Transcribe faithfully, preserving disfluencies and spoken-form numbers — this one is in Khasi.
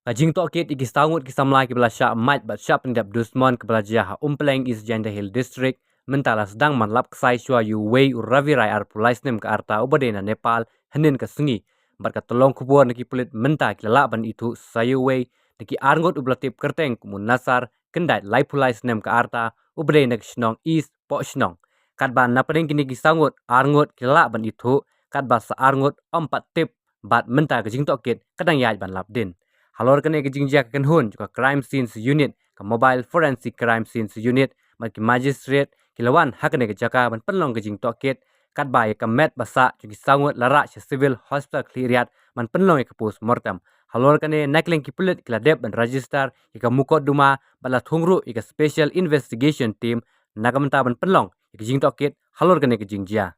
Ka jingtohkit ïa ki saw ngut ki samla kiba la shah mait bad shah pyndep dusmon kaba la jia ha Umpleng, East Jaintia Hills District, mynta la sdang ban lap ksai shuwa ïa uwei u Ravi Rai, arphew lai snem ka rta, uba dei na Nepal, hynnin ka sngi. Bad ka tyllong khubor na ki pulit mynta ki la lah ban ithuh sa ïa uwei na ki ar ngut uba la tip kyrteng kum u Nasar Kyndait, laiphew lai snem ka rta, uba dei na ka shnong East Pohshnong. Katba na pdeng kine ki saw ngut, ar ngut ki la lah ban ithuh, katba sa ar ngut ym pat tip, bad mynta ka jingtohkit ka dang ïaid ban lap dien. Halor kane ka jingjia, ka kynhun jong ka Crime Scenes Unit, ka Mobile Forensic Crime Scenes Unit, bad ki magistrate ki la wan ha kane ka jaka ban pynlong ka jingtohkit, katba ïa ka met ba sah jong ki saw ngut la rah sha Civil Hospital Khliehriat ban pynlong ïa ka post mortem. Halor kane, na ka liang ki pulit ki la dep ban register ïa ka mukotduma bad la thung ruh ïa ka Special Investigation Team na ka bynta ban pynlong ïa ka jingtohkit halor kane ka jingjia.